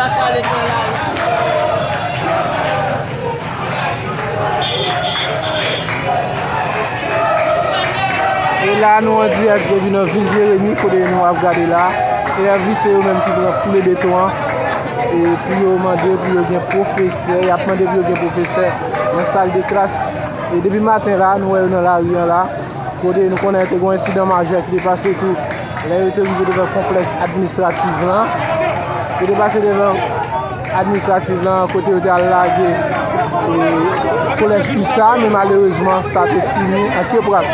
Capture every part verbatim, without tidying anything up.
E la, nou an dirèk depi nan vil Jeremi, kote nou ap gade la. Elèv lise yo menm ki pran foule beton an. E pou yo mande pou yo gen pwofesè, y ap mande pou yo gen pwofesè nan sal de klas. E depi maten la, nou wè yo nan lari an la. Kote nou konnen te gen yon ensidan majè ki te pase tou lè yo te rive devan konplèks administratif lan. Yo te pase devan administratif lan, kote yo te al lage, e, kolèj U S A, men malerezman, sa te fini an kepras.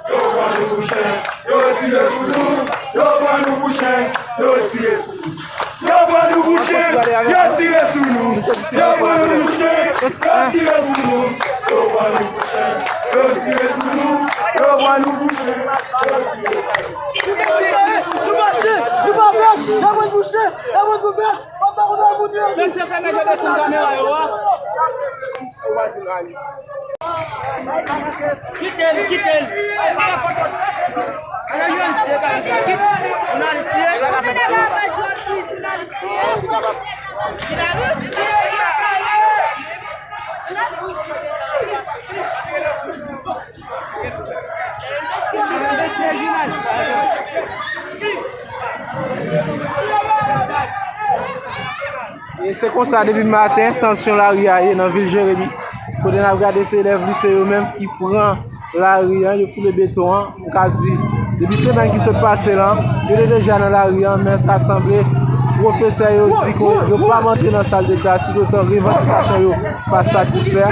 Yo pran nou pou chen, yo tire sou nou. Yo pran nou pou chen, yo tire sou nou. Yo pran nou pou chen, yo tire sou nou. Yo pran nou pou chen, yo tire sou nou. Yo pran nou pou chen, yo tire sou nou. Yo pran nou pou chen, yo tire sou nou. Nou mache, nou pa pèdi, y ap pran pou chen, y ap pran pou pèdi. Mesye, fè nèg yo desann kamera yo a. Kite l, kite l. Jounalis li ye. E se konsa, depi maten, tansyon lari a ye nan vil Jeremi. Kote n ap gade, se elèv lise yo menm ki pran lari an, yo foule beton an. M ka di, depi semèn ki sot pase la, yo te deja nan lari an, men ta sanble pwofesè yo di ke yo p ap antre nan sal de klas, toutotan revandikasyon yo pa satisfè.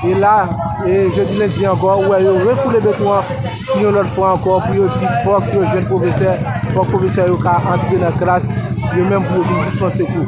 E la, e jodi lendi ankò, ou wè yo refoule beton an pou yon lòt fwa ankò, pou yo di fòk yo jwenn pwofesè, fòk pwofesè yo ka antre nan klas, yo menm pou yo vin dispanse kou.